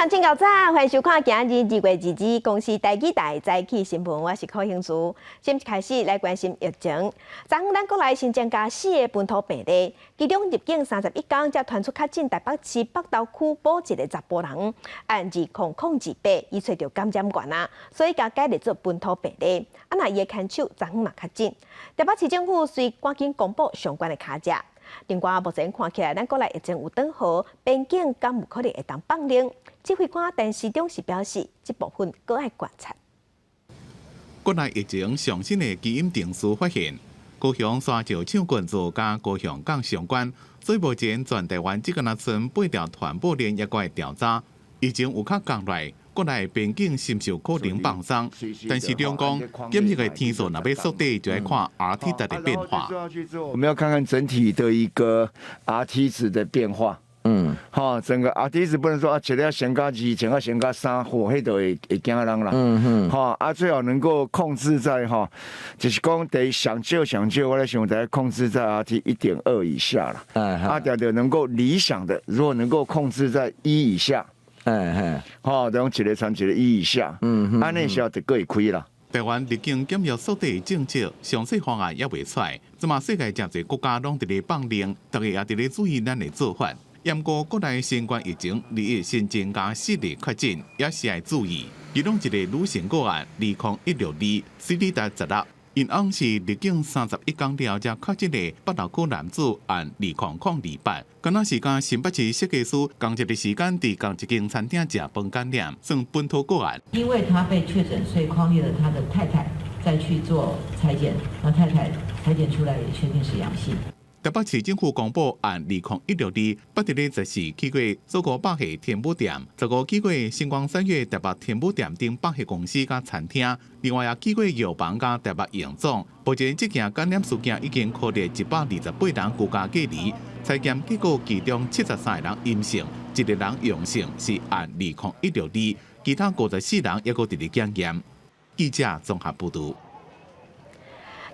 鄉親𠢕早，歡迎收看今日2月22公視台語台早起新聞，我是柯興珠。先開始來關心疫情。昨昏咱國內新增加四个本土病例，其中入境31工才傳出確診台北市北投區某一个查埔人，案2002伊揣著感染源啊，所以共解列做本土病例。啊，若伊的牽手昨昏嘛確診，台北市政府隨趕緊公布相關的卡冊。另外，目前看起來，咱國內疫情有轉好，邊境敢有可能會當放寬？指揮官陳時中是表示，這部分閣愛觀察。國內疫情上新的基因定序發現，高雄沙石唱棍座佮高雄港相關，所以目前全台灣這個若賰八條傳播鏈猶閣愛調查，疫情有較降落來，國內邊境是毋是有可能放鬆？但是中講檢疫的天數若欲縮短，就愛看 RT 值的變化。我們要看看整體的一個 RT 值的變化。好，整個 RT 值不能說啊，一日升到二，一日升到三，吼，彼就會驚人啦。好，啊，最好能夠控制在哈，就是講得上少上少，我咧想在控制在 RT 1.2以下啦。啊，著著能夠理想的，如果能夠控制在一以下。好，等一个參一个一以下。按呢時候就閣會開啦。台灣入境檢疫縮短政策詳細方案猶未出來，這馬世界誠濟國家攏佇咧放寬，大家也佇咧注意咱的做法。毋過國內新冠疫情二一新增加四例確診，也是愛注意。其中一個女性個案，20162，CT 值16，𪜶翁是入境31工了才確診的北投區男子，案20028，敢若是佮新北市設計師仝一个時間佇仝一間餐廳食飯感染，算本土個案。因為他被確診，所以匡列了他的太太再去做採檢，那太太採檢出來也確定是陽性。台北市政府公布，案20162，捌佇咧14去過祖國百貨天母店，15去過新光三越台北天母店頂百貨公司佮餐廳，另外也去過藥房佮台北榮總。目前這件感染事件已經擴列128人居家隔離，採檢結果其中73個人陰性，一個人陽性，是案20162，其他54人猶閣佇咧檢驗。記者綜合報導。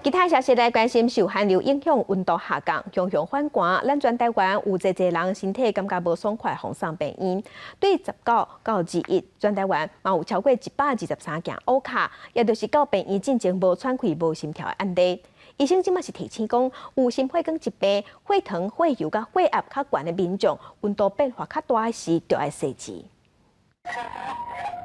其他消息來關心，受寒流影響，溫度下降，強強反寒，咱全台灣有濟濟人身體感覺無爽快，予送病院。對19到21，全台灣嘛有超過123件烏卡，也就是到病院進前無喘氣、無心跳的案例。醫生這馬是提醒講，有心血管疾病、血糖、血油佮血壓較懸的民眾，溫度變化較大時，就愛細緻。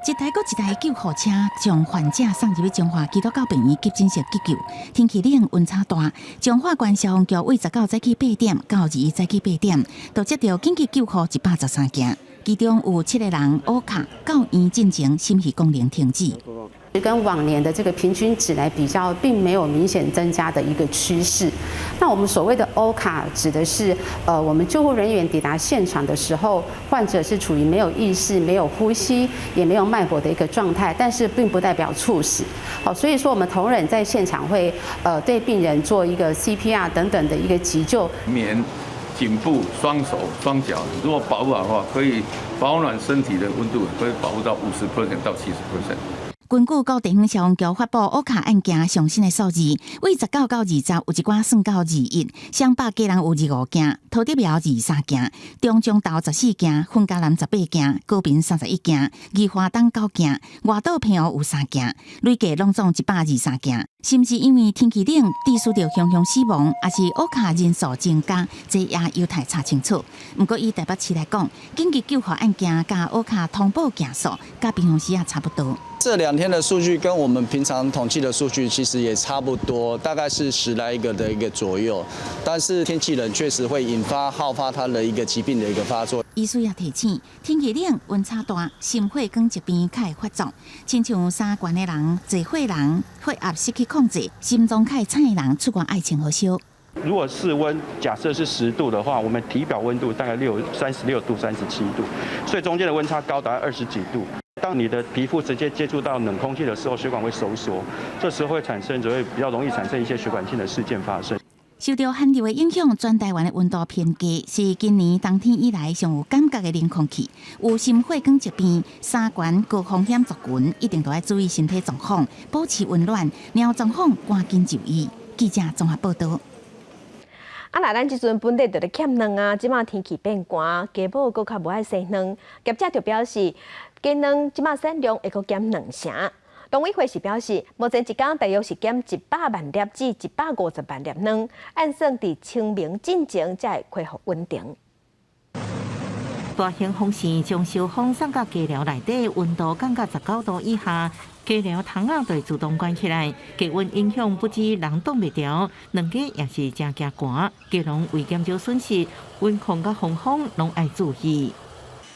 一台閣一台救護車將患者送入去彰化基督教病院急診室急救。天氣冷，溫差大，彰化縣消防局為19早起8點到21早起八點，就接到緊急救護113件，其中有七個人烏卡到院進前心肺功能停止。跟往年的這個平均值來比較，並沒有明顯增加的一個趨勢。那我們所謂的歐卡，指的是，我們救護人員抵達現場的時候，患者是處於沒有意識、沒有呼吸、也沒有脈搏的一個狀態，但是並不代表猝死。好，所以說我們同仁在現場會，對病人做一個 CPR 等等的一個急救。棉、頸部、雙手、雙腳，如果保護好的話，可以保暖身體的溫度，可以保護到50% 到70%。根據各地方消防局發布烏卡案件上新的數字，為19到20有一寡算到21，雙北基隆有25件，桃竹苗23件，中彰投14件，雲嘉南18件，高屏31件，宜花東9件，外島澎湖有三件，累計攏總123件。是毋是因為天氣冷，致使著雄雄死亡，抑是烏卡人數增加，這也有待查清楚。毋過以台北市來講，緊急救護案件佮烏卡通報件數，佮平常時也差不多。這兩天的數據跟我們平常統計的數據其實也差不多，大概是十來個的一個左右。但是天氣冷確實會引發好發它的一個疾病的一個發作。醫師也提醒，天氣冷、溫差大，心血管疾病較會發作，親像三懸的人、濟歲人、血壓失去控制、心臟較會顫的人，出外愛穿好少。如果室溫假設是10度的話，我們體表溫度大概36度、37度，所以中間的溫差高達20幾度。當你的皮膚直接接觸到冷空氣的時候，血管會收縮，這時候會產生，就會比較容易產生一些血管性的事件發生。受著寒流的影響，全台灣的溫度偏低，是今年冬天以來上有感覺的冷空氣。有心血管疾病、三懸高風險族群，一定都愛注意身體狀況，保持溫暖。若有狀況，趕緊就醫。記者綜合報道。啊，若咱這陣本地就咧欠卵啊，這馬天氣變寒，雞母閣較無愛生卵，業者就表示雞卵這馬產量會閣減兩成。農委會是表示，目前一工大約是減100萬粒至150萬粒卵，按算佇清明進前才會恢復穩定。大型風扇將燒風送到雞寮內底，溫度降到19度以下，雞寮窗仔就會自動關起來。低溫影響不止人擋袂牢，卵雞也是誠驚寒。雞農為減少損失，溫控佮通風攏愛注意。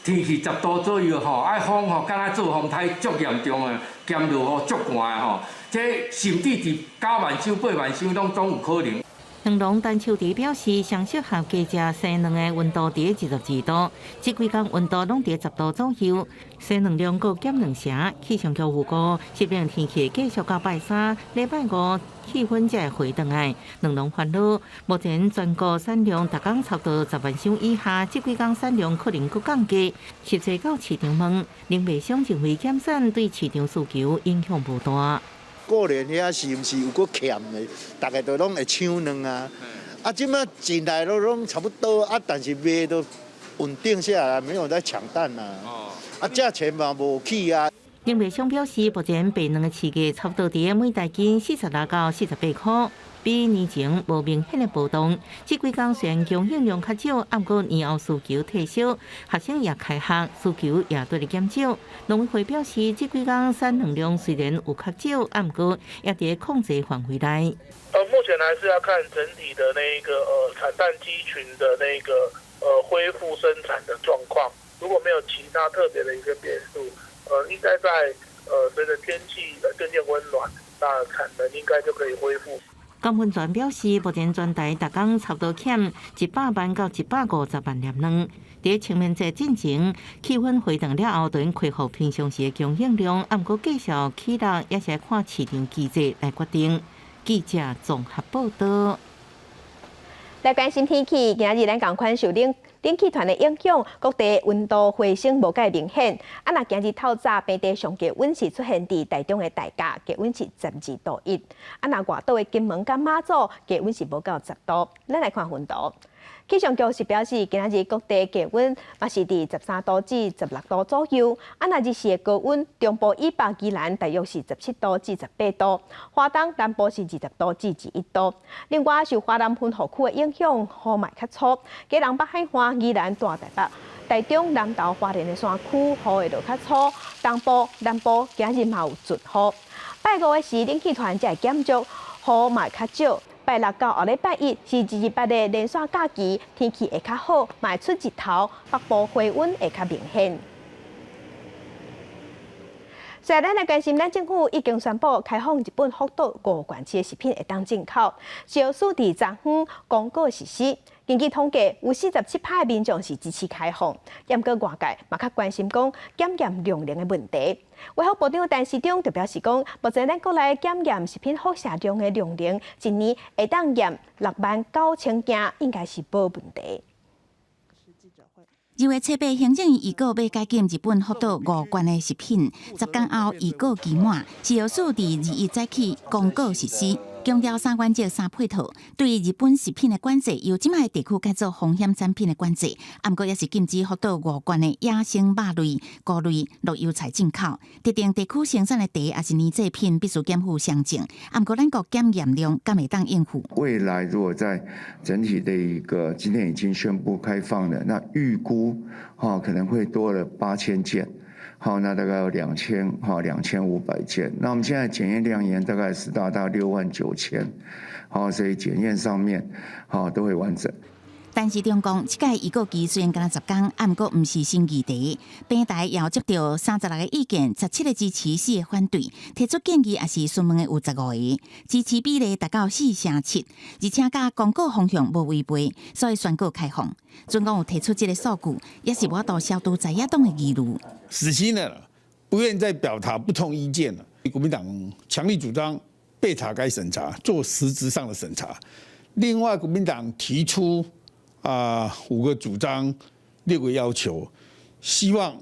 天氣10度左右吼，愛風吼，敢若做風颱足嚴重的，兼落雨足寒的吼，這甚至佇9萬箱、8萬箱攏總有可能。卵農陳秋迪表示，上適合雞隻生卵的溫度佇22度，這幾工溫度攏佇10度左右，生卵量閣減兩成。氣象局預估，濕冷天氣繼續到拜三、禮拜五，氣溫才會回轉來。卵農煩惱，目前全國產量逐工差不多10萬箱以下，這幾工產量可能閣降低。實際到市場問，林賣商認為減產對市場需求影響無大。過年遐是毋是有閣欠的？逐家都攏會搶卵啊！啊，這馬進來都攏差不多啊，但是賣都穩定下來，沒有在搶蛋啊。啊，價錢嘛無起啊。林賣商表示，目前白卵的市價差不多佇每大斤46到48塊，比年前無明顯的波動。這幾工雖然供應量較少，毋過年後需求退燒，學生也開學，需求也對咧減少。農委會表示，這幾工產卵量雖然有較少，毋過也佇控制範圍內。目前還是要看整體的那個產蛋雞群的那個恢復生產的狀況。如果沒有其他特別的一個變數，應該在隨着天氣漸漸溫暖，那產能應該就可以恢復。江文全表示，目前全台逐工差不多欠100萬到150萬粒卵。佇清明節進前，氣溫回轉了後，就恢復平常時的供應量。毋過繼續起落，也是看市場機制來決定。記者綜合報道。來關心天氣，今日咱仝款受冷冷氣團的影響，各地溫度回升無蓋明顯。啊，若今日透早平地上低溫是出現佇台中的大甲，低溫是12.1度。啊，若外島的金門佮馬祖，低溫是無到10度。咱來看溫度。氣象局是表示，今日各地低溫嘛是佇13度至16度左右。啊，若日時的高溫，中部以北宜蘭大約是17度至18度，花東南部是20度至21度。另外，受華南雲雨區的影響，雨嘛較粗。基隆北海岸、宜蘭大台北、台中南投、花蓮的山區雨會落較粗，東部、南部今日嘛有陣雨。拜五的時，冷氣團才會減弱，雨嘛較少。拜六到後禮拜一是228的連續假期，天氣會較好，嘛會出日頭，北部回溫會較明顯。所以咱來關心，咱政府已經宣布開放日本福島五縣市的食品會當進口，小數佇昨昏公告實施。根據統計，有47%的民眾是支持開放，毋過外界嘛較關心講檢驗量能的問題。衛福部長陳時中就表示講，目前咱國內檢驗食品輻射量的量能，一年會當驗6萬9千件，應該是無問題。2月7日，行政院預告欲解禁日本福島五縣的食品，10工後預告期滿，食藥署佇21早起公告實施，強調三原則三配套，對日本食品的管制由這擺的地區改做風險產品的管制，毋過也是禁止福島五縣的野生肉類、菇類、落油菜進口。特定地區生產的茶抑是奶製品必須檢附雙證，毋過咱國檢驗量敢會當應付？未來如果在整體的一個今天已經宣布開放了，那預估哈可能會多了8000件，好，那大概有兩千哈2500件。那我們現在檢驗量驗大概是達到6萬9千，好，所以檢驗上面好都會完整。陳時中講，這屆預告期雖然干焦10工，毋過毋是新議題。平台也有接到36個意見，17個支持，四個反對，提出建議抑是詢問的有15個，支持比例達到4成7，而且佮公告方向無違背，所以宣告開放。準講有提出這个數據，也是無法度消除在野黨的疑慮。死心了，不願再表達不同意見了。國民黨強力主張備查該審查，做實質上的審查。另外，國民黨提出五個主張，六個要求，希望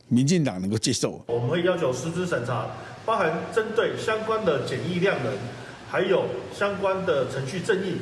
民進黨能夠接受。我們會要求實質審查，包含針對相關的檢疫量能，還有相關的程序正義，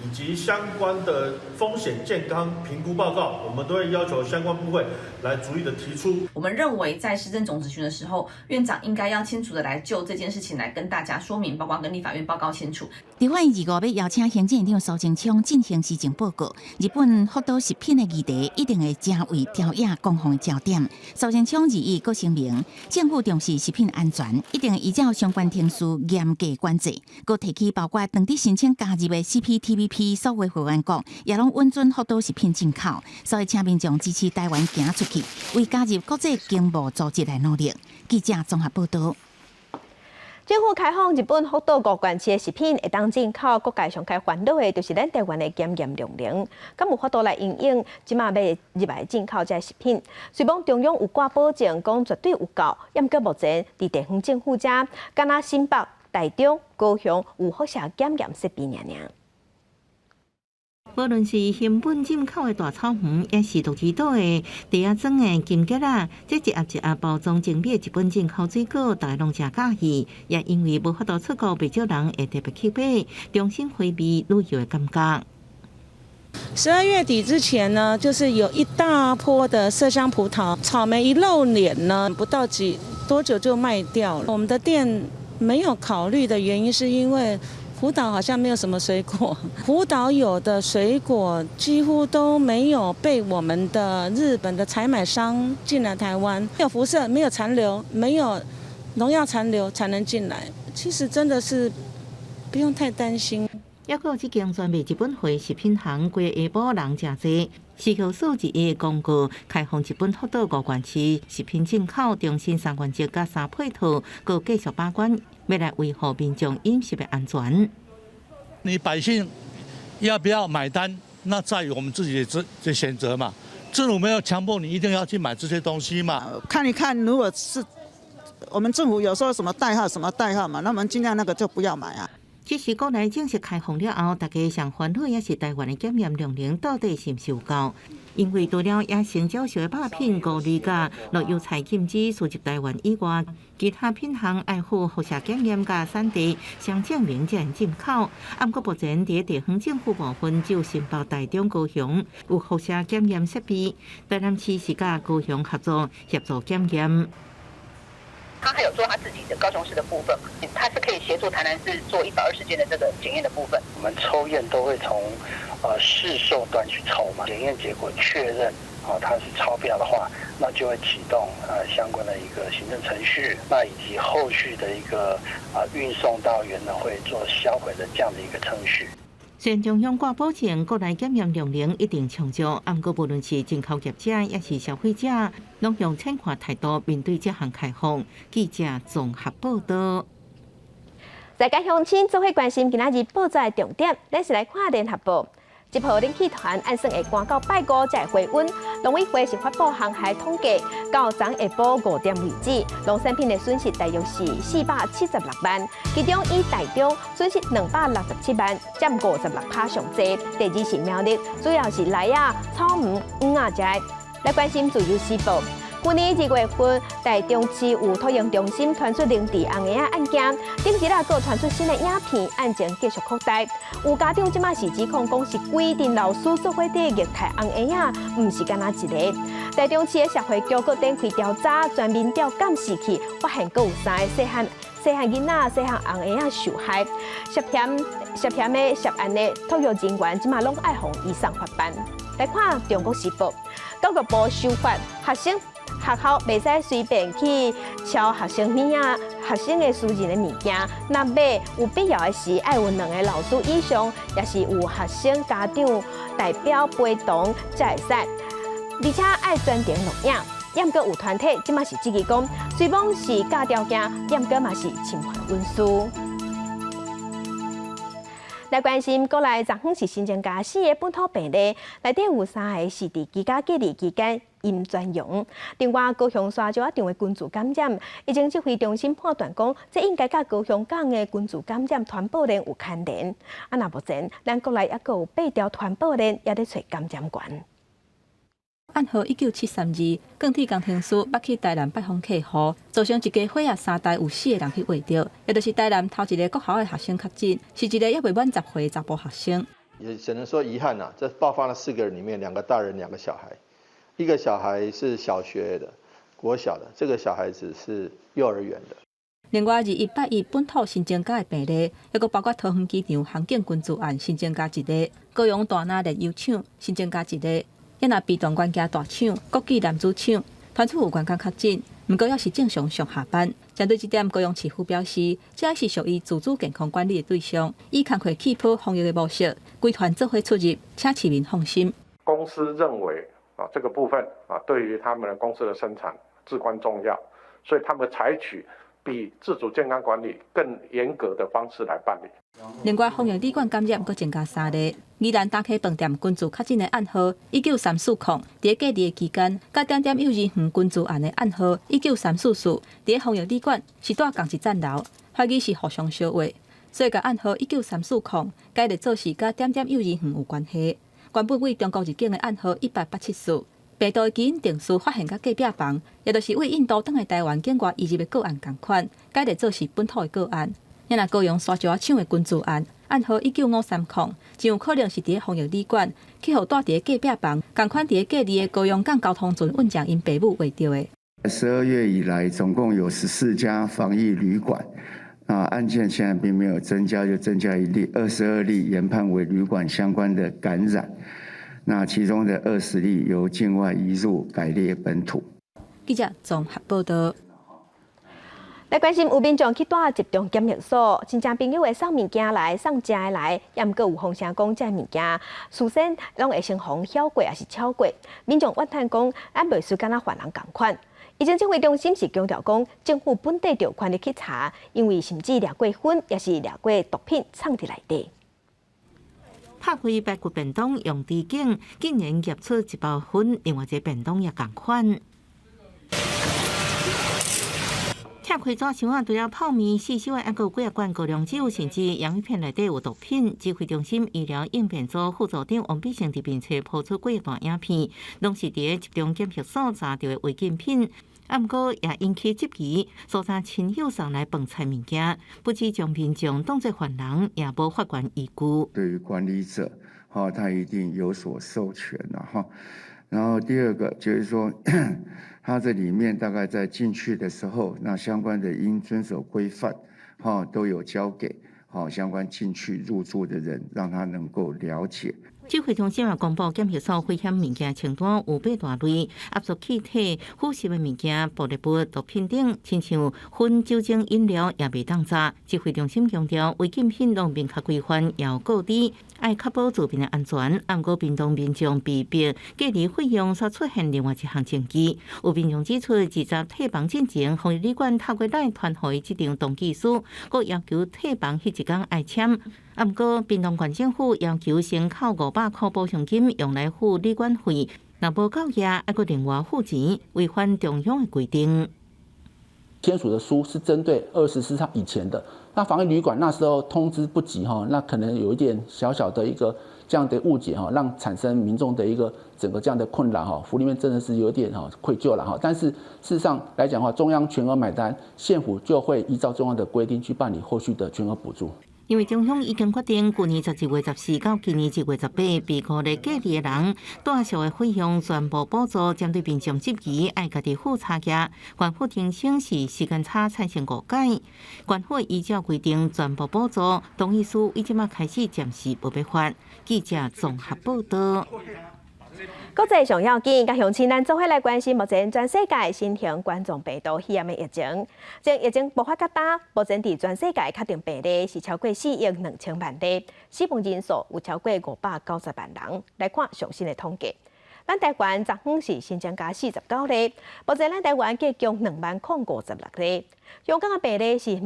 以及相關的風險健康評估報告，我們都會要求相關部會來逐一的提出。我們認為在施政總質詢的時候，院長應該要清楚的來就這件事情來跟大家說明，包括跟立法院報告清楚。立法院25欲邀請行政院長蘇貞昌進行施政報告，日本福島食品的議題一定會成為朝野攻防的焦點。蘇貞昌21閣聲明，政府重視食品安全，一定依照相關程序嚴格管制。閣提起包括當地申請加入的 CPTPP 所有會員國，也攏允准福島食品進口，所以請民眾支持台灣行出去，為加入國際經貿組織來努力。記者綜合報道。政府開放日本福島五縣市的食品會當進口，各界上較煩惱的，就是咱台灣的檢驗量能，敢有法度來因應這馬欲入來進口這食品？雖罔中央有掛保證，講絕對有夠，毋過目前佇地方政府遮，敢若新北、台中、高雄有輻射檢驗設備爾爾。無論是熊本進口的大草莓，抑是鹿兒島的袋仔裝的金桔仔，這一盒一盒包裝精美的日本進口水果，大家攏誠佮意。也因為無法度出國，袂少人會特別去買，重新回味旅遊的感覺。 12月底之前呢，就是有一大波的麝香葡萄、草莓一露臉呢，不到幾多久就賣掉了。我們的店沒有考慮的原因，是因為福島好像沒有什麼水果，福島有的水果幾乎都沒有被我們的日本的採買商進來台灣，沒有輻射，沒有殘留，沒有農藥殘留才能進來。其實真的是不用太擔心。抑閣有這間專賣日本貨食品行，規个下晡人誠濟。食藥署21公告開放日本福島五縣市食品進口，重申三原則佮三配套，閣繼續把關，欲來維護民眾飲食的安全。你百姓要不要買單？那在於我們自己的這選擇嘛。政府沒有強迫你一定要去買這些東西嘛。看一看，如果是我們政府有說什麼代號什麼代號嘛，那我們盡量那個就不要買啊。只是國內正式開放了後，大家上煩惱也是台灣的檢驗量能到底是毋是有夠？因為除了野生鳥獸的肉品、菇類佮落油菜禁止輸入台灣以外，其他品項愛附輻射檢驗佮產地相證明才能進口。毋過目前佇地方政府部分，只有新北、台中、高雄有輻射檢驗設備，台南市是佮高雄合作協助檢驗。他還有做他自己的高雄市的部分，他是可以協助台南市做120件的這個檢驗的部分。我們抽驗都會從市售端去抽嘛，檢驗結果確認啊它是超標的話，那就會啟動相關的一個行政程序，那以及後續的一個啊運送到原能會做銷毀的這樣的一個程序。雖然中央掛保證，國內檢驗量能一定充足，毋過無論是進口業者，抑是消費者，攏用淺看態度面對這項開放。記者綜合報道。在家鄉親做伙關心今仔日報紙的重點，咱是來看聯合報。一號冷氣團按算會寒到拜五才會回溫。農委會是發布航海統計，到昨下晡5點為止，農產品的損失大約是476萬，其中以台中損失267萬，佔56%上濟。第二是苗栗，主要是梨仔、草莓、黃仔這个。來關心自由時報。去年2月份，台中市有托嬰中心傳出靈智紅嬰仔案件，頂日啊，閣傳出新的影片，案情繼續擴大。有家長這馬是指控講是規陣老師做伙佇虐待紅嬰仔，毋是干焦一个。台中市的社會局閣展開調查，全面調監視器，發現閣有三個細漢細漢囡仔、細漢紅嬰仔受害，涉嫌的涉案的托育人員，這馬攏愛予移送法辦。來看《中國時報》，教育部修法，學生學校袂使隨便去抄學生物仔、學生的私人的物件。若買有必要的時，愛有兩个老師以上，抑是有學生家長代表陪同才會使。而且愛全程錄影。毋過有團體這馬是質疑講，雖罔是教條件，毋過嘛是侵犯隱私。來關心國內昨昏是新增加四个本土病例，內底有三个是佇居家隔離期間陰轉陽。另外，高雄沙石仔場的群聚感染，疫情指揮中心判斷講，這應該佮高雄港的群聚感染傳播鏈有牽連。啊，若目前咱國內猶閣有八條傳播鏈，也咧揣感染源。案號19732，鋼鐵工程師捌去台南拜訪客戶，造成一家伙仔三代有四个人去秽著，也就是台南頭一个國校的學生確診，是一个猶未滿10歲查埔學生。也只能說遺憾啦，這爆發了四個人裡面，兩個大人，兩個小孩，一個小孩是小學的，國小的，這個小孩子是幼兒園的。另外，2181本土新增加的病例，抑閣包括桃園機場航警群聚案新增加一例，高雄大林煉油廠新增加一例，也若屏東關家大廠、國際男子廠傳出有員工確診，毋過猶是正常上下班。針對這點，高雄市府表示，這是屬於自主健康管理的對象，以工課氣泡防疫的模式，規團做伙出入，請市民放心。公司認為啊，這個部分啊，對於他們的公司的生產至關重要，所以他們採取比自主健康管理更嚴格的方式來辦理。另外，防疫旅館感染閣增加三例，宜蘭大溪飯店群聚確診的案號19340，佇隔離的期間，佮點點幼兒園群聚案的案號19344，佇防疫旅館是蹛仝一層樓，懷疑是互相相話，所以共案號19340改列做是佮點點幼兒園有關係。原本對中國入境的案號18874。病毒的基因定序發現佮隔壁房，也就是對印度轉來台灣境外移入的個案仝款，改列做是本土的個案。也若高雄沙石仔廠的群聚案，案號19530，真有可能是佇防疫旅館去予蹛佇隔壁房，仝款佇隔離的高雄港交通船運將𪜶爸母畫著的。 12月以來，總共有14家防疫旅館，啊，案件現在並沒有增加，就增加一例，22例研判為旅館相關的感染。那其中的20例由境外移入改列本土。記者綜合報道。來關心有民眾去蹛集中檢疫所，親戚朋友會送物件來，送食的來，也毋過有風聲講，這物件事先攏會先予曉過，抑是抄過。民眾怨嘆講，啊，袂輸敢若犯人仝款。疫情指揮中心是強調講，政府本底著權力去查，因為甚至掠過薰，抑是掠過毒品藏佇內底。拍開排骨便當用豬頸，竟然夾出一包薰，另外一個便當也仝款。拆開紙箱仔，除了泡麵、四手的，猶閣有幾仔罐高粱酒，甚至洋芋片內底有毒品。指揮中心醫療應變組副組長王必勝佇面冊拋出幾段影片，攏是佇集中檢疫所查著的違禁品。啊，毋過也引起質疑，搜查親友送來飯菜物件，不只將民眾當作犯人，也無法權依據。對於管理者，哈，他一定有所授權啦，哈。然後第二個就是說，他這裡面大概在進去的時候，那相關的應遵守規範，哈，都有交給好相關進去入住的人，讓他能夠了解。指揮中心也公布檢疫所危險物件清單有八大類，壓縮氣體、腐蝕的物件、爆裂物、毒品等，親像薰、酒精飲料也袂當查。指揮中心強調，違禁品攏明確規範，要告知，愛確保住民的安全。毋過屏東民眾被逼隔離費用煞出現另外一項爭議。有民眾指出，20退房進前，防疫旅館透過 LINE 傳予伊這張登記書，閣要求退房彼一工愛簽。啊，毋過屏東縣政府要求先扣500塊補償金用來付旅館費，若無夠額，還閣另外付錢，違反中央的規定。簽署的書是針對24號以前的，那防疫旅館那時候通知不及哈，那可能有一點小小的一個這樣的誤解哈，讓產生民眾的一個整個這樣的困擾哈，府裡面真的是有點哈愧疚了哈。但是事實上來講的話，中央全額買單，縣府就會依照中央的規定去辦理後續的全額補助。因為中央已經決定，舊年12月14到今年1月18，被孤立隔離的人，蹛宿的費用全部補助，針對民眾質疑，愛家己付差價。縣府澄清是時間差產生誤解，縣府依照規定全部補助，同意書已經開始暫時無欲發。記者綜合報道。國際上要緊，佮鄉親咱做伙來關心目前全世界新型冠狀病毒肺炎的疫情。這疫情爆發到今，目前佇全世界確定病例是超過4億2千萬例，死亡人數有超過590萬人。來看上新的統計，咱台灣昨昏是新增加49例，目前咱台灣計共20,056例。香港的病例是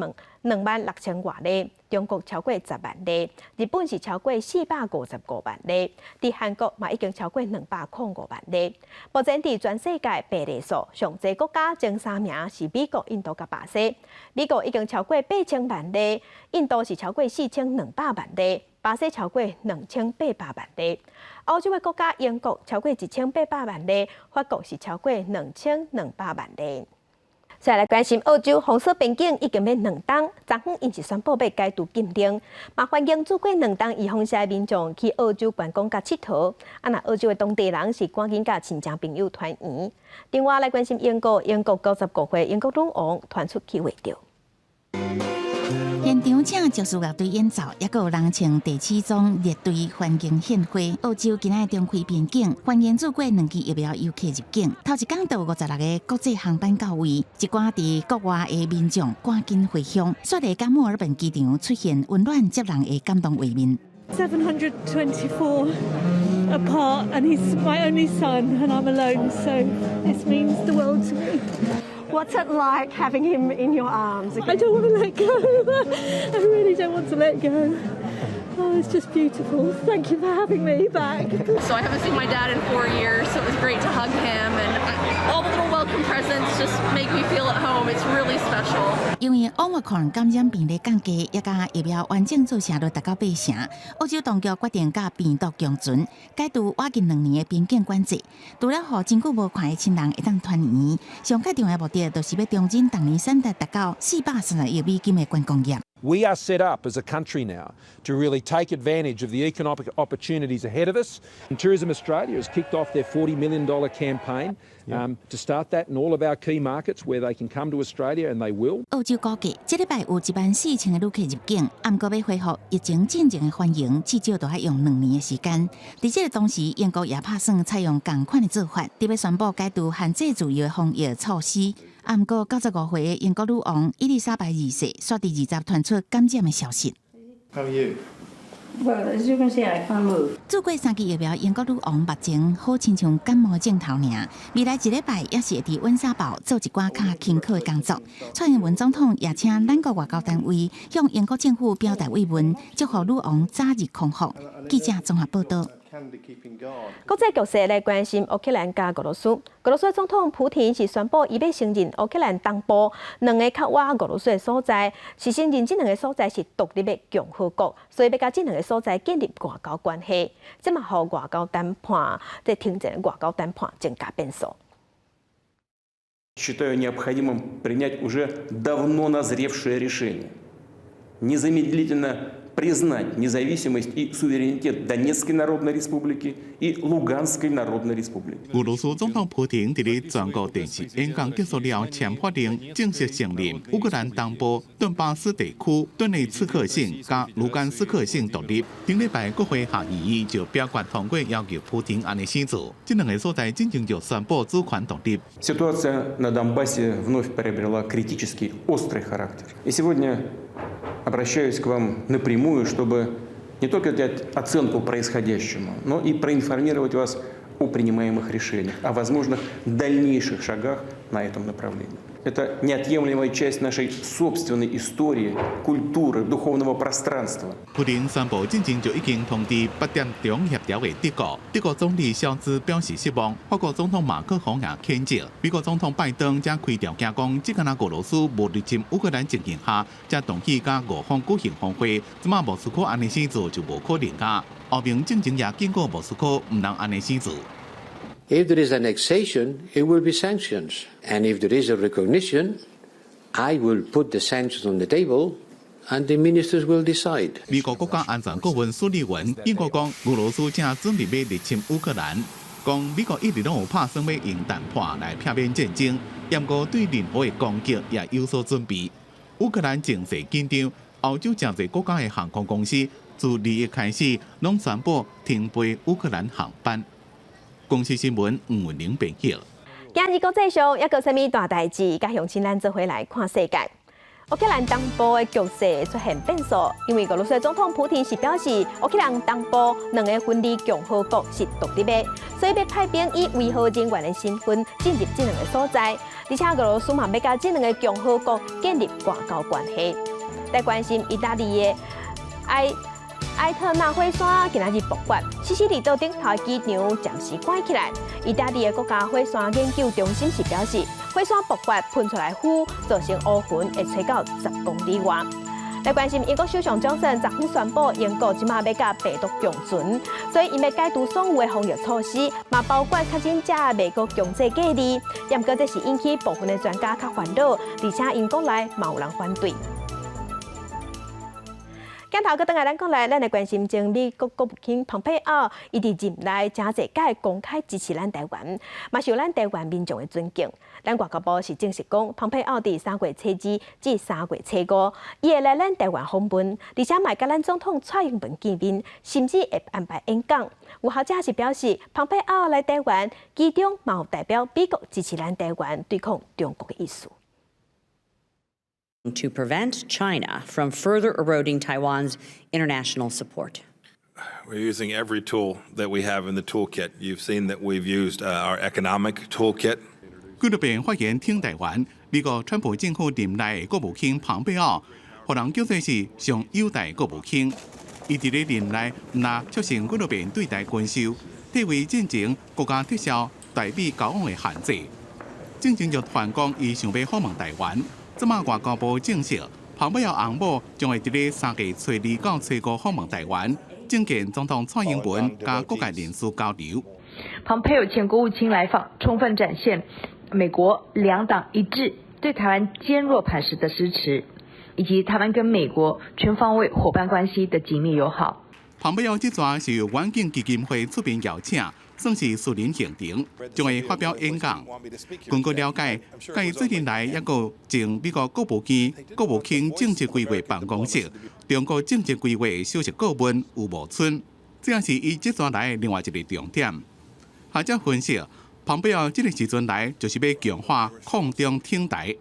26,000外例，中國超過10萬例，日本是超過455萬例，佇韓國嘛已經超過205萬例。目前佇全世界病例數上濟國家前三名是美國、印度佮巴西。美國已經超過8000萬例，印度是超過4200萬例，巴西超過2800萬例。歐洲的國家英國超過1800萬例，法國是超過2200萬例。再來關心澳洲封鎖邊境已經欲兩冬，昨昏𪜶是宣布欲解除禁令，嘛歡迎住過兩冬預防射的民眾去澳洲觀光佮𨑨迌。啊，若澳洲的當地人是趕緊佮親戚朋友團圓。另外來關心英國，英國95歲英國女王傳出去袂著。現場請爵士樂隊演奏，抑閣有人穿地鼠裝列隊歡迎獻花。澳洲今仔日重開邊境，歡迎注過兩劑疫苗遊客入境。頭一工就有56個國際航班到位，一寡佇國外的民眾趕緊回鄉。雪梨佮墨爾本機場出現溫暖接人的感動畫面。 724 apart, and he's my only son, and I'm alone, so this means the world to me. What's it like having him in your arms again? I don't want to let go. I really don't want to let go. Oh, it's just beautiful. Thank you for having me back. So I haven't seen my dad in 4 years, so it was great to hug him, and all the little welcome presents just make me feel at home. It's really special. 因為奧密克戎感染病例降低，抑佮疫苗完整注射率達到八成，澳洲當局決定佮病毒共存，解除倚近2年的邊境管制。除了予真久無看的親人會當團圓，上較重要的目的就是欲重振逐年產值達到430億美金的觀光業。 We are set up as a country now to really take advantage of the economic opportunities ahead of us. And Tourism Australia has kicked off their $40 million campaign to start that in all of our key markets where they can come to Australia, and they will. 澳洲估計，這禮拜有14,000個旅客入境，毋過欲恢復疫情進前的繁榮，至少都愛用2年的時間。佇這個同時，英國也拍算採用仝款的做法，特別宣布解除限制自由的防疫措施。毋過95歲的英國女王伊麗莎白二世，煞佇20傳出感染的消息。 How are you? Well, as you can see, I can't move. 注過三劑疫苗，英國女王目前好親像感冒症頭爾。未來一禮拜也是會佇溫莎堡做一寡較輕巧的工作。蔡英文總統也請咱國外交單位向英國政府表達慰問，祝福女王早日康復。記者綜合報道。國際局勢來關心烏克蘭佮俄羅斯。俄羅斯總統普廷是宣布，伊欲承認烏克蘭東部兩个較倚俄羅斯的所在，是承認這兩个所在是獨立的共和國，所以欲佮這兩个所在建立外交關係。這嘛予外交談判，這停戰外交談判增加變數。 Считаю необходимым принять уже давно назревшее решение. Незамедлительно признать независимость и суверенитет Донецкой Народной Республики и Луганской Народной Республики。俄羅斯總統普廷佇咧全國電視演講結束了，簽法令正式承認烏克蘭東部頓巴斯地區頓涅茨克省佮盧甘斯克省獨立。頂禮拜國會下議院就表決通過要求普廷按呢做，這兩个所在進前就宣布主權獨立。 Ситуация на Донбассе вновь приобрела критически острый характер. И сегодня обращаюсь к вам напрямую, чтобы не только дать оценку происходящему, но и проинформировать вас о принимаемых решениях, о возможных дальнейших шагах на этом направлении. Это неотъемлемая часть нашей собственной истории, культуры, духовного пространства. 普廷宣布進前就已經通知8點鐘協調的德國，德國總理蕭茲表示失望，法國總統馬克宏也譴責，美國總統拜登則開條件講，這敢若俄羅斯無入侵烏克蘭情形下，才同意佮俄方舉行峰會，這馬莫斯科按呢做就無可能啊。歐盟進前也警告莫斯科毋通按呢做。 If there is annexation, it will be sanctions. And if there is a recognition, I will put the sanctions on the table and the ministers will decide. 美國國家安全顧問蘇利文警告講，俄羅斯正準備欲入侵烏克蘭，講美國一直攏有拍算欲用談判來避免戰爭，毋過對任何的攻擊也有所準備。烏克蘭情勢緊張，歐洲誠濟國家的航空公司自21開始攏宣布停飛烏克蘭航班。公視新聞吳文玲編譯。今日國際上猶閣有啥物大代誌，佮鄉親咱做伙來看世界。烏克蘭東部的局勢出現變數，因為俄羅斯總統普廷是表示，烏克蘭東部兩个分離共和國是獨立的，所以欲派兵以維和人員的身份進入這兩个所在，而且俄羅斯嘛欲佮這兩个共和國建立外交關係。來關心意大利的埃特納火山今仔日爆發，西西里島頂頭的機場暫時關起來。意大利的國家火山研究中心是表示，火山爆發噴出來灰，造成烏雲會吹到10公里外。來關心英國首相強生昨昏宣布，英國這馬欲佮病毒共存，所以𪜶欲解除所有的防疫措施，嘛包括確診者袂閣強制隔離。毋過這是引起部分的專家較煩惱，而且英國內嘛有人反對。鏡頭閣轉來咱國內，咱來關心前美國國務卿蓬佩奧，伊佇任內誠濟擺公開支持咱台灣，嘛受咱台灣民眾的尊敬。咱外交部是證實講，蓬佩奧佇3月初二至3月初五，伊會來咱台灣訪問，而且嘛會佮咱總統蔡英文見面，甚至會安排演講。有學者是表示，蓬佩奧來台灣，其中嘛有代表美國支持咱台灣對抗中國的意思。 To prevent China from further eroding Taiwan's international support. We're using every tool that we have in the toolkit. You've seen that we've used our economic toolkit. 幾若遍發言挺台灣，美國川普政府任內國務卿蓬佩奧，予人叫做是上友台國務卿。伊佇咧任內，毋但促成幾若遍對台軍售，退位進前閣共撤銷台美交往的限制。進前就傳講伊想欲訪問台灣。這馬外交部證實，蓬佩奧翁某將會佇咧3月初二到初五訪問台灣，政見總統蔡英文佮各界人士交流。蓬佩奧前國務卿來訪，充分展現美國兩黨一致對台灣堅若磐石的支持，以及台灣跟美國全方位夥伴關係的緊密友好。蓬佩奧這逝是由遠景基金會出面邀請，算是私人行程，將會發表演講。根據了解，佮伊做陣來抑閣前美國國務院國務卿政策規劃辦公室、中國政策規劃首席顧問吳茂春，這也是伊這逝來另外一个重點。學者分析，蓬佩奧這个時陣來就是欲強化抗中挺台。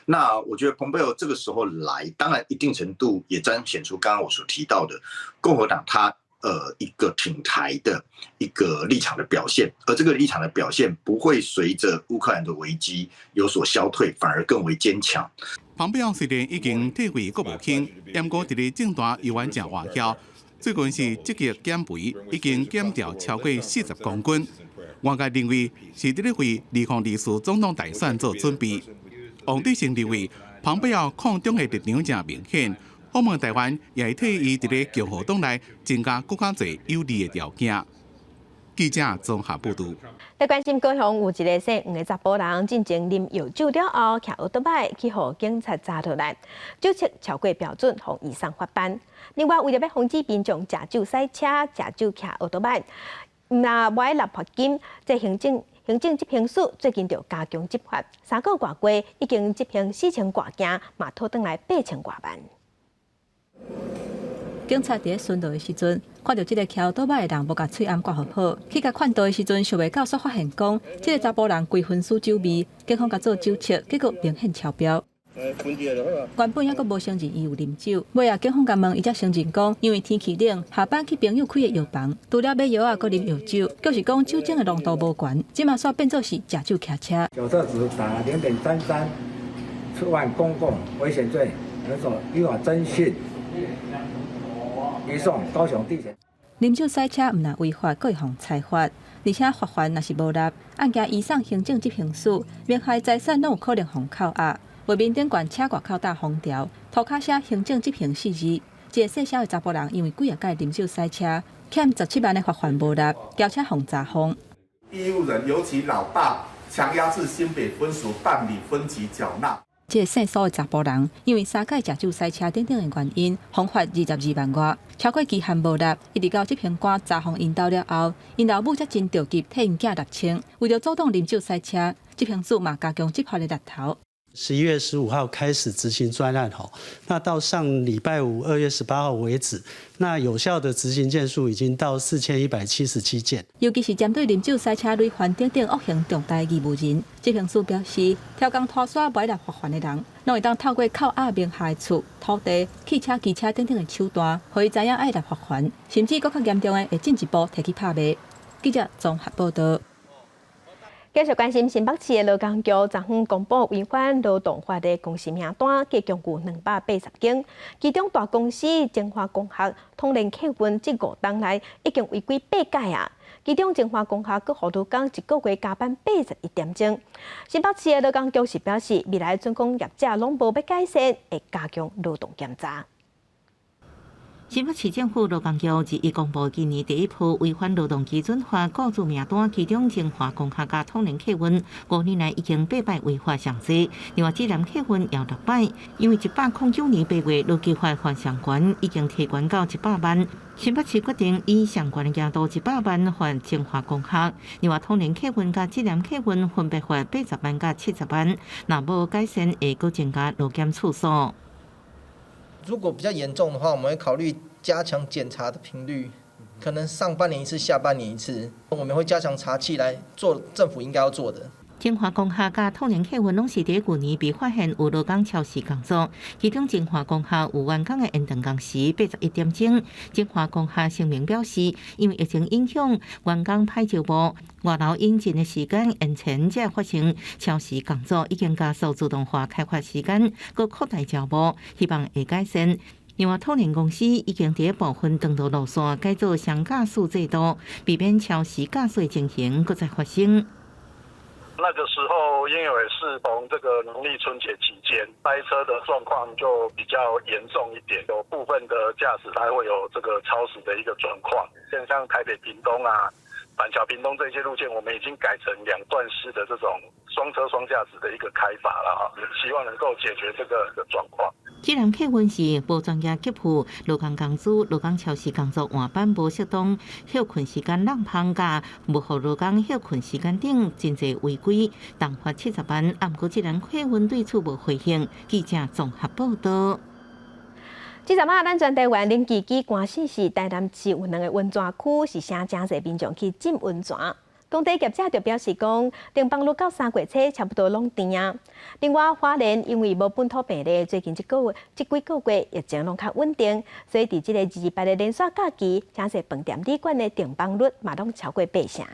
那我覺得蓬佩奧這個時候來，當然一定程度也彰顯出剛剛我所提到的共和黨他一個挺台的一個立場的表現，而這個立場的表現不會隨着烏克蘭的危機有所消退，反而更為堅強。蓬佩奧雖然已經退位國務卿，毋過佇咧政壇猶原誠活躍，最近是積極減肥，已經減掉超過40公斤。外界認為是佇咧為2024總統大選做準備。王德成認為，蓬佩奧抗中的立場誠明顯，訪問台灣也會替伊佇咧共和黨內增加閣較濟有利的條件。記者綜合報導。來關心高雄有一个姓黃的查埔人，進前啉藥酒了後，騎奧多擺去予警察查落來，酒測超過標準，予移送法辦。另外，為著欲防止民眾食酒駛車、食酒騎奧多擺，若無愛納罰金，這行政執行署最近就加強執法，3個外過已經執行4000外件，嘛討轉來8000外萬。警察佇咧巡邏的時陣，看著這个騎歐多擺的人無共喙罨掛好好，去共勸導的時陣，想袂到煞發現講，這个查埔人規身軀酒味，警方共做酒測，結果明顯超標。原本猶閣無承認伊有啉酒，尾仔警方共問，伊才承認講，因為天氣冷，下班去朋友開的藥房，除了買藥仔，閣啉藥酒，就是講酒精的濃度無懸，這馬煞變做是食酒騎車。酒測值達0.33，觸犯公共危險罪，有所依法偵訊，移送高雄地檢。啉酒駛車毋但違法，閣會予裁罰，而且罰鍰若是無納，案件移送行政執行署，名下財產攏有可能予扣押。畫面頂懸車外口打封條，塗跤寫行政執行四字。這个細小的查埔人，因為幾仔擺啉酒駛車，欠17萬的罰鍰無納，轎車予查封。義務人由其老大強押至新北分署辦理分期繳納。這个姓蘇的查埔人，因為三擺食酒駛車等等的原因，予罰22萬外，超過期限無納，一直到執行官查封𪜶兜了後，𪜶老母才真著急替𪜶囝納清。為著阻擋啉酒駛車，執行署嘛加強執法的力頭。 11月15號開始執行專案，吼，那到上禮拜五2月18號為止，那有效的執行件數已經到4177件。尤其是針對啉酒駛車累犯等等惡行重大義務人，執行署表示，刁工拖沙無愛納罰鍰的人，攏會當透過扣押名下的厝、土地、汽車、機車等等的手段，予伊知影愛納罰鍰，甚至閣較嚴重的會進一步提去拍賣。記者綜合報導。繼續關心新北市的勞工局，昨昏公布違反勞動法的公司名單，計共有280間，其中大公司精華光學、統聯客運這5冬內已經違規八擺啊！其中精華光學閣予勞工一個月加班81點鐘。新北市的勞工局是表示，未來準講業者攏無欲改善，會加強勞動檢查。新北市政府勞工局日一公布今年第一波違反勞動基準法雇主名單，其中晶華工廈佮統聯客運5年來已經八擺違法上濟，另外智南客運也六擺，因為109年8月勞基法犯上懸，已經提懸到100萬。新北市決定以上懸的額度100萬罰晶華工廈，另外統聯客運佮智南客運分別罰80萬佮70萬，若無改善會閣增加勞檢次數。如果比較嚴重的話，我們會考慮加強檢查的頻率，可能上半年一次，下半年一次。我們會加強查緝來做政府應該要做的。晶華工廈佮統聯客運攏是佇舊年被發現有勞工超時工作，其中晶華工廈有員工的延長工時81點鐘。晶華工廈聲明表示，因為疫情影響，員工歹招募，外勞引進的時間延長，才發生超時工作，已經加速自動化開發時間，閣擴大招募，希望會改善。另外，統聯公司已經佇部分長途路線改做雙駕駛制度，避免超時駕駛情形閣再發生。那個時候，因為適逢這個農曆春節期間，塞車的狀況就比較嚴重一點，有部分的駕駛他會有這個超時的一個狀況。像台北屏東啊、板橋屏東這些路線，我們已經改成兩段式的這種雙車雙駕駛的一個開法了哈，希望能夠解決這個狀況。智南客運是無專業給付勞工工資、勞工超時工作換班無適當、歇睏時間挵芳佮無予勞工歇睏時間等，真濟違規，重罰70萬。啊，毋過智南客運對此無回應。記者綜合報道。這陣仔，咱全台灣冷氣機寒死死，台南市有兩個溫泉區是啥誠濟民眾去浸溫泉。當地業者就表示講，訂房率到3月初差不多攏訂啊。另外，花蓮因為無本土病例，最近這個這幾個月疫情攏較穩定，所以佇這個228的連續假期，誠濟飯店旅館的訂房率嘛攏超過八成。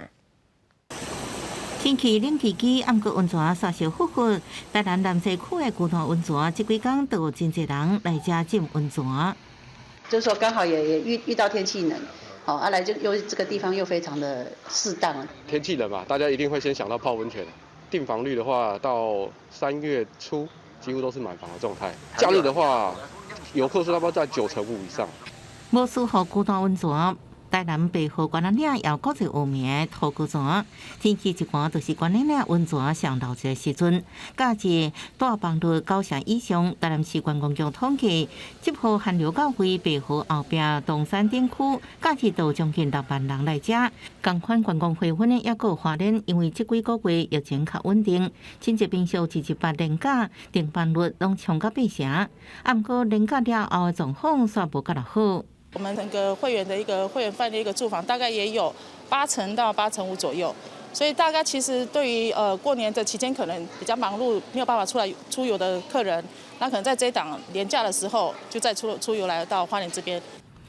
天氣冷氣機，毋過溫泉煞燒呼呼。台南南勢區的龜山溫泉，這幾工都有真濟人來遮浸溫泉。就是說剛好也遇到天氣冷。好，啊來就又這個地方又非常的適當。天氣冷嘛，大家一定會先想到泡溫泉。訂房率的話，到3月初幾乎都是滿房的狀態。假日的話，遊客數差不多在95%以上。無輸予龜山溫泉，台南白河關仔嶺也有國際有名的塗膏泉。天氣一寒，就是關仔嶺溫泉上熱的時陣。假日帶房率九成以上。台南市觀光局統計，這波寒流到位，白河後壁東山頂區假日都將近6萬人來遮。仝款觀光氣氛的，猶閣有花蓮，因為這幾個月疫情較穩定，真濟民宿228連假訂房率攏衝到八成。啊，毋過連假了後的狀況煞無較好。我們整個會員的一個會員飯店一個住房，大概也有8成到8.5成左右，所以大概其實對於過年的期間可能比較忙碌，沒有辦法出來出遊的客人，那可能在這檔連假的時候，就再出遊來到花蓮這邊。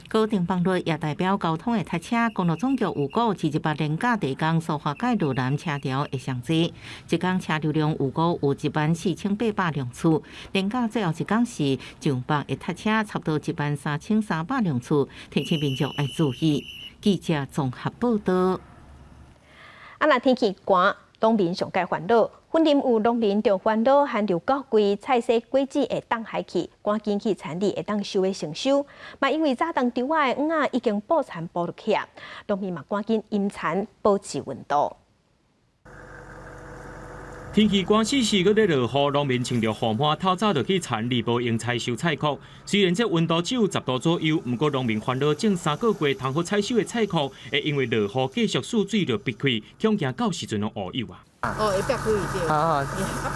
高訂房率也代表交通會塞車，公路總局預估228連假第工蘇花改羅南車潮會上濟，一工車流量預估有14800輛次，連假最後一工是上北會塞車，差不多13300輛次，提醒民眾愛注意。記者綜合報道。啊，若天氣寒，農民上蓋煩惱。雲林有農民就煩惱寒流到位，菜蔬果子會凍害去，趕緊去田裡會當收的先收。嘛，因為早冬稻仔的秧仔已經暴殘暴落去啊，農民嘛趕緊陰田保持溫度。天氣寒死死，閣咧落雨，農民穿著雨衫，透早就去田裡無閒採收菜脯。雖然這溫度只有10度左右，毋過農民煩惱種三個月通好採收的菜脯，會因為落雨繼續蓄水就癟開，恐驚到時陣攏烏有啊。哦，會癟開對。啊啊，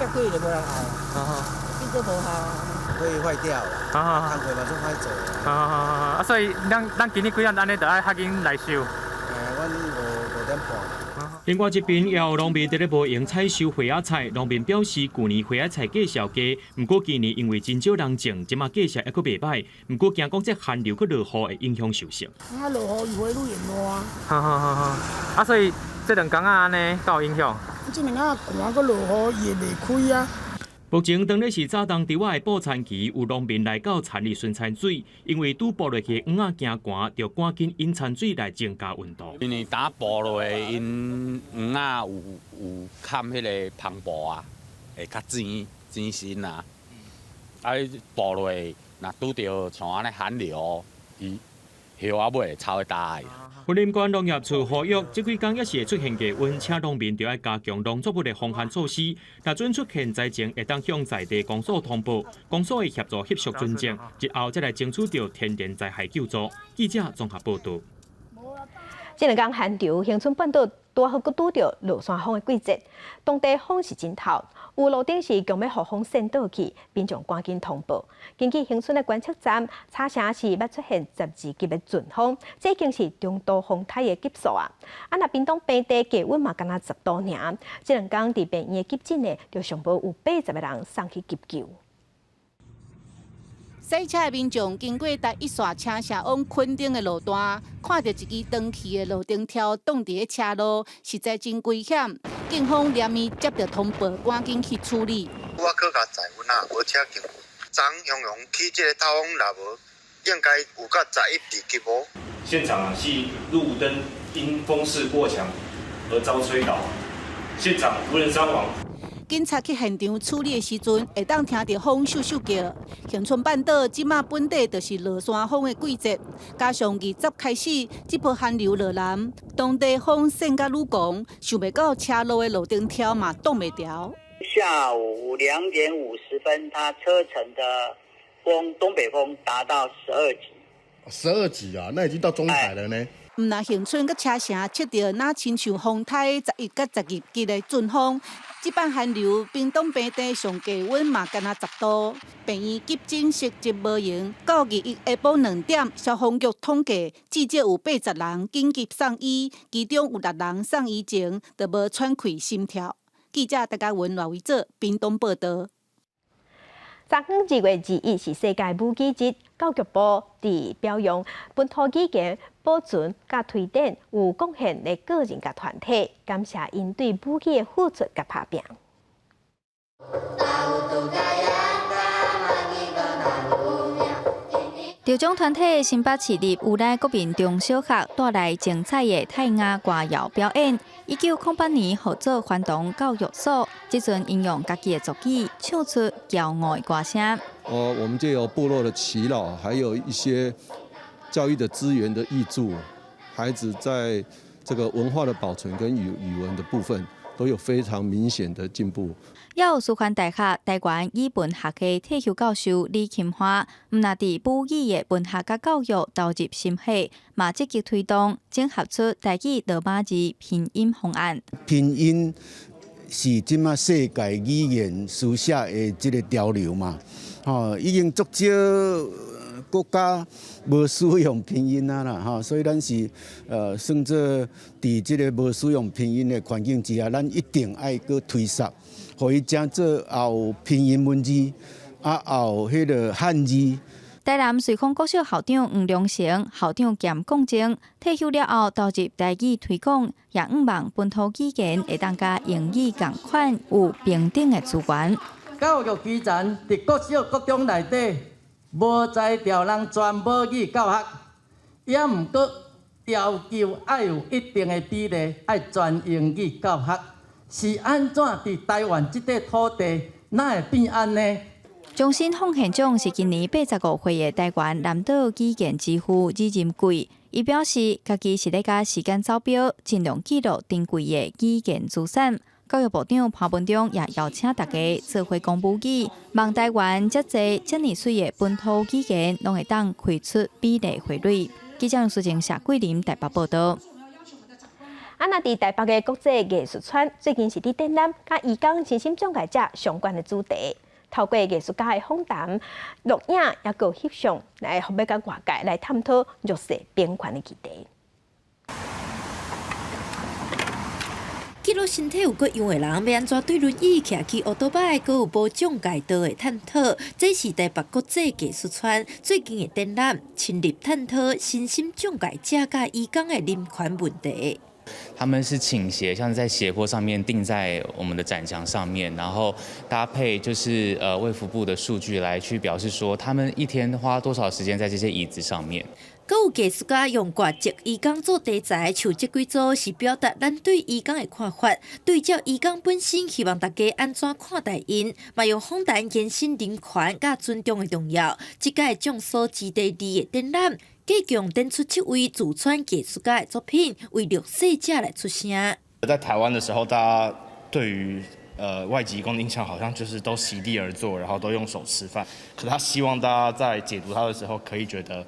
癟開就無人愛啊。啊變做無效啊。會壞掉啦。啊工課嘛足歹做。啊啊啊！所以咱今年幾按按呢，著愛較緊來收。阮五點半。另外一邊也有農民佇咧無閒採收花仔菜，農民表示，舊年花仔菜價數低，毋過今年因為真少人種，這馬價數猶閣袂䆀。毋過驚講這寒流閣落雨會影響收成。啊，落雨伊會愈會爛。哈哈哈！哈啊，所以這兩工仔按呢，敢有影響？這兩仔寒閣落雨，伊會袂開啊。目前當咧是早冬稻仔的補田期，有農民來到田裡巡田水，因為拄播落去秧仔驚寒，就趕緊引田水來增加溫度。因為當播落去，𪜶秧仔有冚彼个帆布啊，會較尖尖身啊。啊，播落去，若拄著像按呢寒流，伊葉仔尾會臭焦的。雲林縣農業處呼籲，這幾工猶是會出現低溫，請農民著愛加強農作物的防寒措施。若準出現災情，會當向在地公所通報，公所會協助翕相存證，日後才來爭取著天然災害救助。記者綜合報導。這兩工寒流，恆春半島拄好閣拄著落山風的季節，當地風勢真透，有路頂是強欲予風扇倒去，民眾趕緊通報。根據恆春的觀測站，車城是捌出現12級的陣風，這已經是中度風颱的級數啊。啊，若屏東平地低溫嘛，敢若10度爾。這兩工佇病院的急診呢，就上無有80個人送去急救。駛車的民眾經過台一線車社往墾丁的路段，看著一支斷去的路燈柱擋佇咧車路，實在真危險。警方連夜接著通報，趕緊去處理。我閣較載阮啊，無車救。昨雄雄起這个透風，若無應該有到11、2級無。現場啊，係路燈因風勢過強而遭吹倒，現場無人傷亡。警察去現場處理的時陣，會當聽著風咻咻叫。恆春半島這馬本底就是落山風的季節，加上20開始，這波寒流落南，當地風扇甲愈狂，想袂到車路的路燈柱嘛擋袂牢。下午2點50分，它車城的風東北風達到十二級。 12級啊，那已經到中台了呢。毋但恆春佮車城測著，若親像風颱11佮12級的陣風，這擺寒流，屏東平地上低溫嘛干焦10度。病院急診室就無閒，到21下晡2點，消防局統計至少有80人緊急送醫，其中有6人送醫前就無喘氣心跳。記者戴家文、賴維哲，屏東報導。昨昏2月21是世界母語日，教育部佇表揚本土語言保存佮推展有貢獻的個人佮團體，感謝𪜶對母語的付出佮拍拚。著獎團體新北市立烏來國民中小學帶來精彩的泰雅歌謠表演。1908年合作環東教育所，這陣𪜶用家己的族語唱出驕傲的歌聲。哦，我們藉由部落的耆老，還有一些教育的資源的挹注，孩子在這個文化的保存跟語文的部分都有非常明顯的進步。有師範大學台灣語文學系退休教授李琴華，毋但佇母語的文學佮教育投入心血，嘛積極推動整合出台語羅馬字拼音方案。拼音是這馬世界語言書寫的這个潮流嘛，吼，已經足少國家無使用拼音啊啦，吼，所以咱是算做佇這个無使用拼音的環境之下，咱一定愛閣推捒。予伊正做也有拼音文字，啊，也有彼个漢字。台南瑞豐國小校長黃良成、校長兼講政退休了後，投入台語推廣，也向望本土語言會當佮英語仝款有平等的資源。教育基層佇國小、國中內底無才調人全母語教學，猶毋過要求愛有一定的比例愛全英語教學。是按怎佇台灣這塊土地，哪會變按呢？終身奉獻獎是今年85歲的台灣南島語言之父李仁貴。伊表示，家己是咧佮時間走表，盡量記錄珍貴的語言資產。教育部長潘文忠也邀請大家做伙講母語，望台灣遮濟遮爾媠的本土語言，攏會當開出美麗花蕊。記者楊淑靜、謝桂林台北報導。啊，若佇台北的國際藝術村，最近是佇展覽佮移工身心障礙者相關的主題，透過藝術家的訪談、錄影，猶閣翕相，來欲佮外界來探討弱勢平權的議題。記錄身體有各樣的人，欲按怎對輪椅徛去烏多擺，閣有無障礙道的探討。這是台北國際藝術村最近的展覽，深入探討身心障礙者佮移工的人權問題。他們是傾斜，像在斜坡上面釘在我們的展牆上面，然後搭配就是衛福部的數據來去表示說，他們一天花多少時間在這些椅子上面。閣有藝術家用掛籍移工做題材，像這幾組是表達咱對移工的看法，對照移工本身，希望大家按怎看待𪜶，嘛用訪談延伸人權佮尊重的重要。這屆眾所之第二的展覽，計共展出七位駐川藝術家的作品，為弱勢者來出聲。在台灣的時候，大家對於外籍移工的印象好像就是都席地而坐，然後都用手吃飯。可他希望大家在解讀他的時候，可以覺得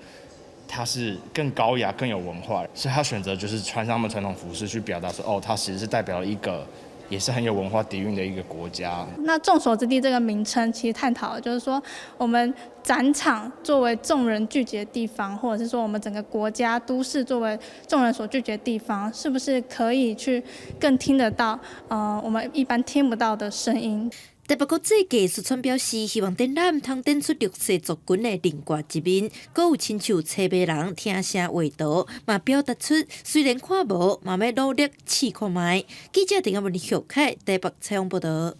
他是更高雅、更有文化，所以他選擇就是穿上他們傳統服飾去表達說，哦，他其實是代表一個也是很有文化底蘊的一個國家。那眾所之地這個名稱，其實探討的就是說，我們展場作為眾人聚集的地方，或者是說我們整個國家都市作為眾人所聚集的地方，是不是可以去更聽得到，我們一般聽不到的聲音？台北國際藝術村表示，希望展覽通展出弱勢族群的另外一面，閣有親像吹盲人聽聲畫圖，嘛表達出雖然看無，嘛欲努力試看覓。記者陳亞文、許凱台北採訪報導。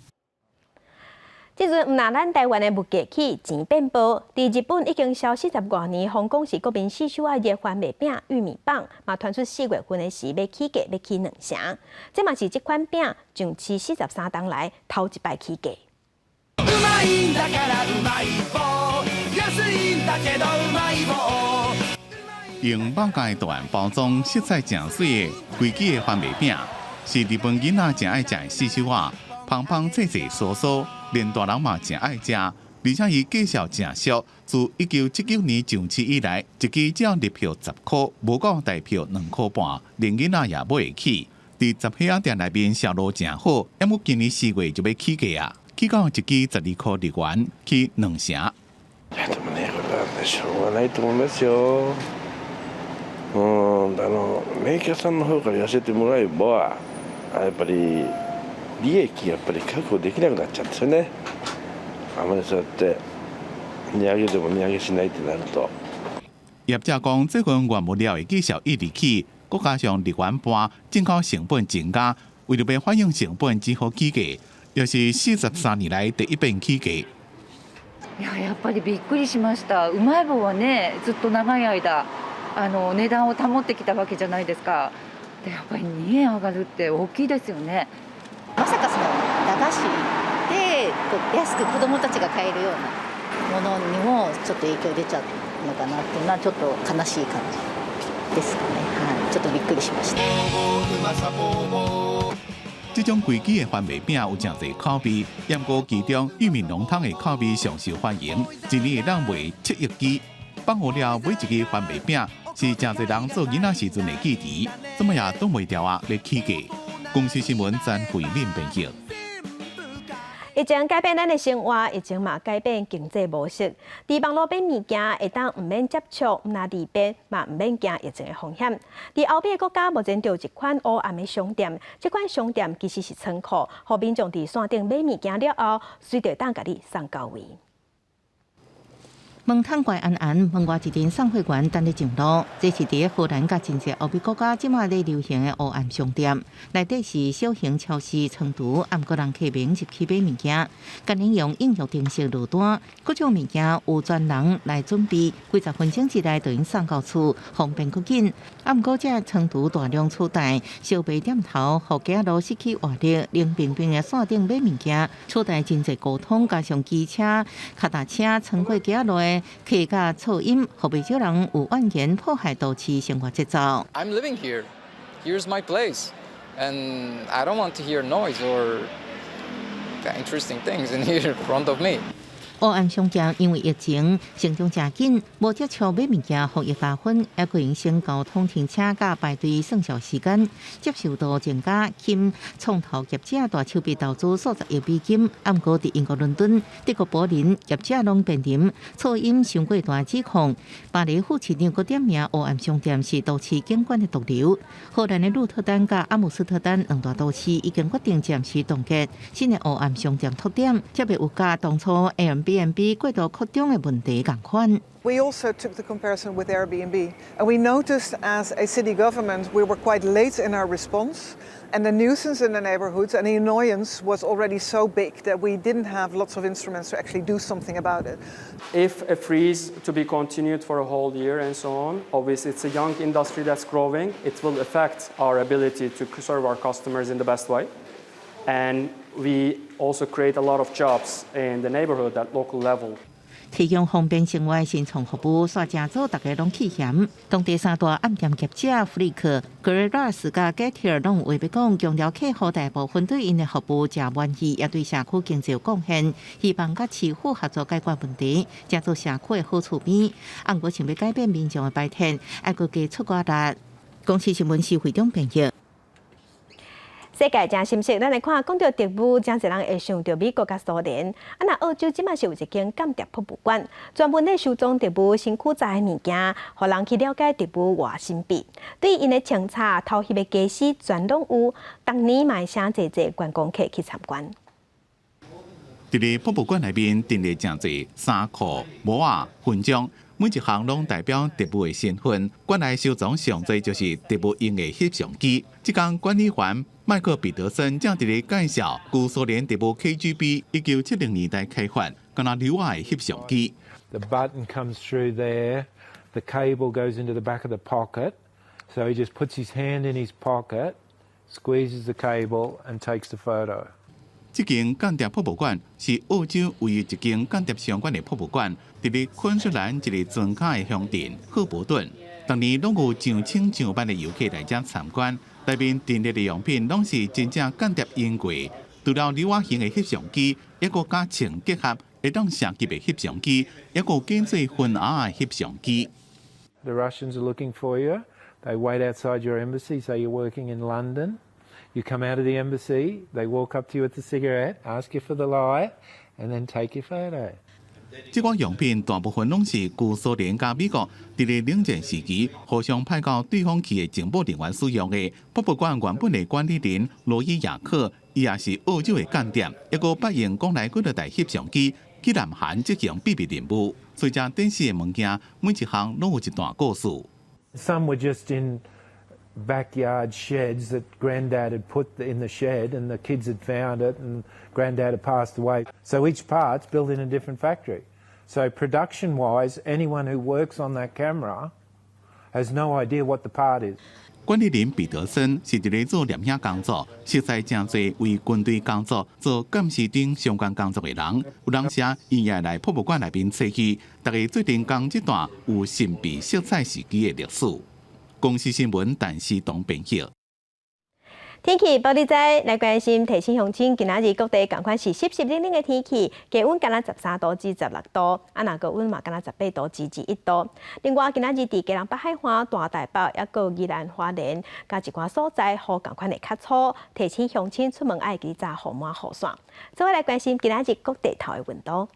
這陣毋但咱台灣的物價起，錢變薄。佇日本已經銷四十外年，風講是國民四手仔熱番麥餅玉米棒，嘛傳出四月份的時欲起價，欲起兩成。這嘛是這款餅上市四十三冬來頭一擺起價。うまいんだからうまい棒安いんだけどうまい棒用肉的圖案包裝，色彩誠媠的規支的番麥餅，是日本囡仔誠愛食的四手仔，芳芳脆脆酥酥，連大人嘛誠愛食，而且伊價數誠俗。自1979年上市以來，一支只要日票十箍，無夠台票兩箍半，連囡仔也買會起。佇雜貨仔店內面銷路誠好，毋過今年四月就欲起價啊，起到一支十二箍日元，起兩成。でもね、これはね、しょうがないと思いますよ。うん、メーカーさんの方から言わせてもらえば、やっぱり利益やっぱり確保できなくなっちゃうんですよね。あまりそうやって値上げでも値上げしないってなると。業者講，最近原物料的價數一直起，閣加上日元半進口成本增加，為著欲反映成本，只好起價，也是四十三年來第一遍起價。いや、やっぱりびっくりしました。うまい棒はね、ずっと長い間値段を保ってきたわけじゃないですか。で、やっぱり2円上がるって大きいですよね。まさかその駄菓子でこう安く子どもたちが買えるようなものにもちょっと影響出ちゃうのかなっていうのはちょっと悲しい感じですかね。はい、ちょっとびっくりしました。這種規支的番麥餅有誠濟口味，毋過其中玉米濃湯的口味上受歡迎，一年會當賣七億支。放學了買一支番麥餅，是誠濟人做囡仔時陣的記憶，怎麼也擋袂牢啊？欲起價。公視新聞曾慧敏編輯。疫情改變咱的生活，疫情嘛改變經濟模式。佇網路買物件會當毋免接觸，毋若離邊嘛毋免驚疫情的風險。佇歐美國家目前就有一款烏暗的商店，這款商店其實是倉庫，予民眾佇線頂買物件了後，隨時當共你送到位。門窗關絚絚，門外一陣送貨員等咧上路。這是佇荷蘭佮真濟歐美國家這馬咧流行的烏暗商店。內底是小型超市倉儲，毋過人客免入去買物件，干焦用應用程式落單，各種物件有專人來準備，幾十分鐘之內就會送到厝，方便閣緊。毋過這倉儲大量取代，小賣店頭予街仔路失去活力，冷冰冰的線頂買物件，取代真濟溝通，加上機車、跤踏車穿過街仔路的客佮噪音，予袂少人有怨言破壞都市生活節奏。 I'm living here. Here's my place, and I don't want to hear noise or interesting things in here in front of me. 烏暗商店因為疫情成長誠緊，無接觸買物件防疫加分，猶閣會省交通停車佮排隊算數時間，接受度增加，吸引創投業者大手筆投資數十億美金。毋過佇英國倫敦、德國柏林，業者攏面臨噪音傷過大指控。巴黎副市長閣點名烏暗商店是都市景觀的毒瘤。荷蘭的鹿特丹佮阿姆斯特丹兩大都市已經決定暫時凍結新的烏暗商店拓點，才袂有佮當初 Airbnb 過度擴張的問題仝款。 We also took the comparison with Airbnb, and we noticed as a city government we were quite late in our response, and the nuisance in the neighborhoods and the annoyance was already so big that we didn't have lots of instruments to actually do something about it. If a freeze to be continued for a whole year and so on, obviously it's a young industry that's growing. It will affect our ability to serve our customers in the best way. And we also create a lot of jobs in the neighborhood at local level. 提供方便生活的新創服務，煞誠早逐家攏氣嫌。當地三大暗店業者弗利克、格瑞拉斯佮蓋特攏有話欲講，強調客戶大部分對𪜶的服務誠滿意，也對社區經濟有貢獻，希望佮市府合作解決問題，誠做社區的好厝邊。毋過想欲改變民眾的擺設，愛閣加出寡力。公視新聞是會長編譯。世界誠心息，咱來看，講著特務，誠濟人會想著美國佮蘇聯。啊，若澳洲這馬是有一間間諜博物館，專門咧收藏特務身軀內的物件，予人去了解特務偌神秘。對𪜶的清查、偷翕的家私，全攏有。逐年嘛會誠濟濟觀光客去參觀。佇咧博物館內面，陳列誠濟衫褲、帽仔、勳章，每一項攏代表特務的身份。館內收藏上濟就是特務用的翕相機。這工管理員麥克彼得森正佇咧介紹，舊蘇聯特務 KGB 1970年代開發，敢若溜仔的翕相機。 The button comes through there, the cable goes into the back of the pocket, so he just puts his hand in his pocket, squeezes the cable and takes the photo. 這間間諜博物館是澳洲唯一一間間諜相關的博物館，佇咧昆士蘭一个莊跤的鄉鎮赫伯頓。逐年攏有上千上萬的遊客來遮參觀，內面陳列的用品攏是真正間諜用過，除了溜仔型的翕相機，抑閣佮銃結合會當射擊的翕相機，抑閣建做分仔的翕相機。 The Russians are looking for you. They wait outside your embassy, say you're working in London. You come out of the embassy, they walk up to you with a cigarette, ask you for the light, and then take your photo. 這款用品大部分攏是舊蘇聯佮美國佇咧冷戰時期互相派到對方去的情報人員使用的。博物館原本的管理人羅伊亞克，伊也是澳洲的間諜，抑閣捌用國內幾若台翕相機去南韓執行秘密任務。所以遮展示的物件，每一項攏有一段故事。 Some were just in backyard sheds that Granddad had put in the shed, and the kids had found it, and Granddad had passed away. So each part's built in a different factory. So production-wise, anyone who works on that camera has no idea what the part is. 管理人彼得森是佇咧做攝影工作，熟似誠濟為軍隊工作、做監視等相關工作的人。有當時伊也來博物館內面揣去，逐家做陣講這段有神秘色彩時期的歷史。公視新聞，陳思東編譯。天氣報你知，來關心提醒鄉親，今仔日各地仝款是濕濕冷冷的天氣，低溫干焦13度至16度，啊若高溫嘛干焦18度至21度。另外，今仔日佇基隆北海岸、大台北，抑閣宜蘭花蓮，佮一寡所在雨仝款會較粗，提醒鄉親出門愛記帶雨帽雨傘。做伙來關心今仔日各地頭的溫度。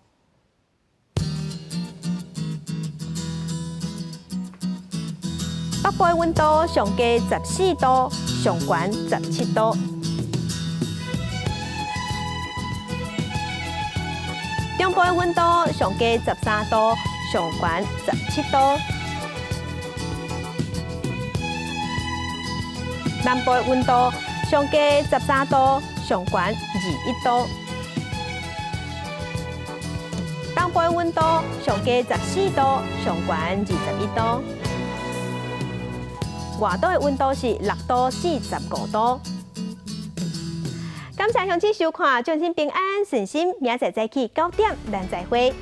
北部的溫度上低14度，上懸17度。中部的溫度上低13度，上懸17度。南部的溫度上低13度，上懸21度。東部的溫度上低14度，上懸21度。外島的溫度是6度至15度。感謝鄉親收看，祝您平安順心，明仔載早起9點，咱再會。